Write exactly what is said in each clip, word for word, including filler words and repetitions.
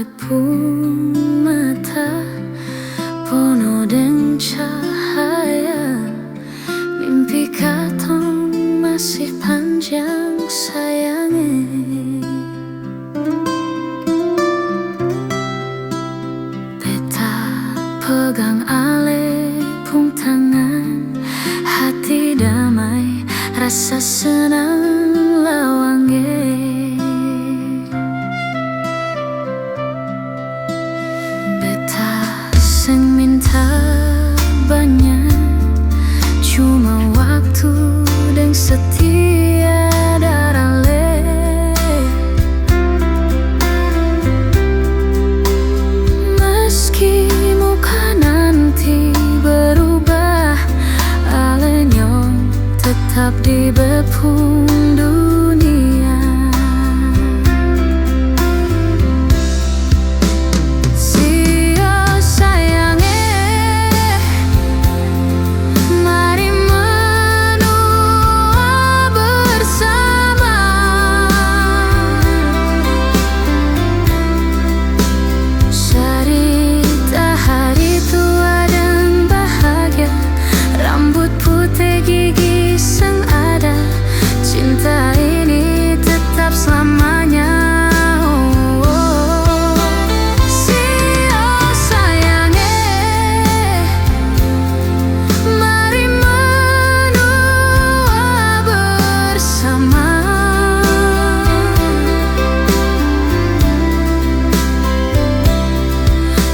Pung mata pono deng cahaya, mimpi katong masih panjang, sayang e. Beta pegang ale pung tangan, hati damai, rasa senang lawang e. Beta seng minta banya, cuma waktu deng setia darale. Meski muka nanti berubah, ale nyong tetap di beta pung dunia. Sio sayang e, mari menua bersama. Carita hari tua deng bahagia, rambut pute gigi seng ada, cinta ini tetap selamanya. Oh, oh. Sio sayang e, mari menua bersama.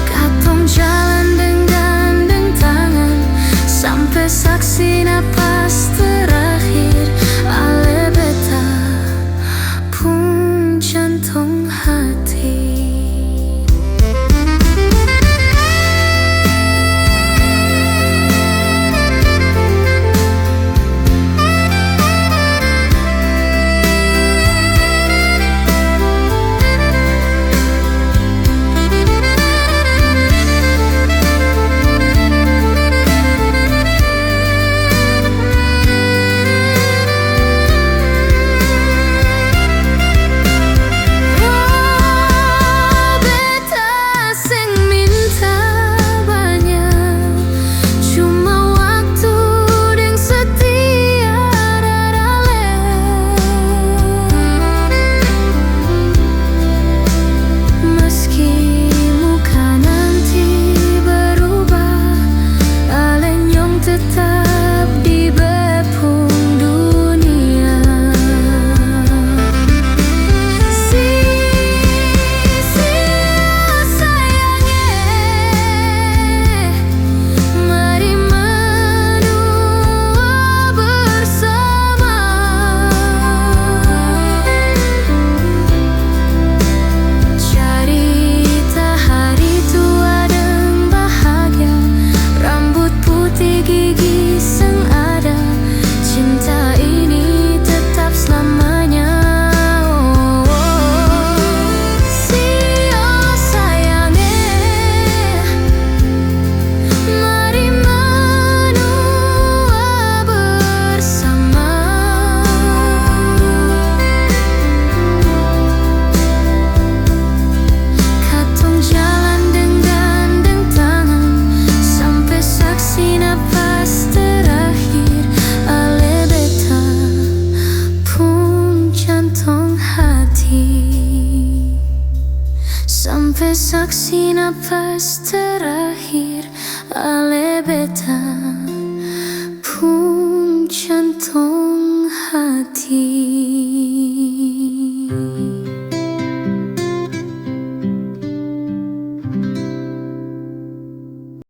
Katong jalan deng gandeng tangan, sampe saksi napas terakhir. Ale beta pung jantong hati. Beta seng minta banya, cuma waktu deng setia darale. Meski muka nanti berubah, ale nyong tetap di beta pung dunia. Si, sio sayang e, mari menua bersama. Carita hari tua deng bahagia, rambut pute gigi seng ada, cinta ini tetap selamanya. Oh, oh, oh. Sio sayang e, mari menua bersama. Katong jalan deng gandeng tangan, sampe saksi napas terakhir. Ale beta pung jantong hati. Sampe saksi napas terakhir, ale beta pung jantong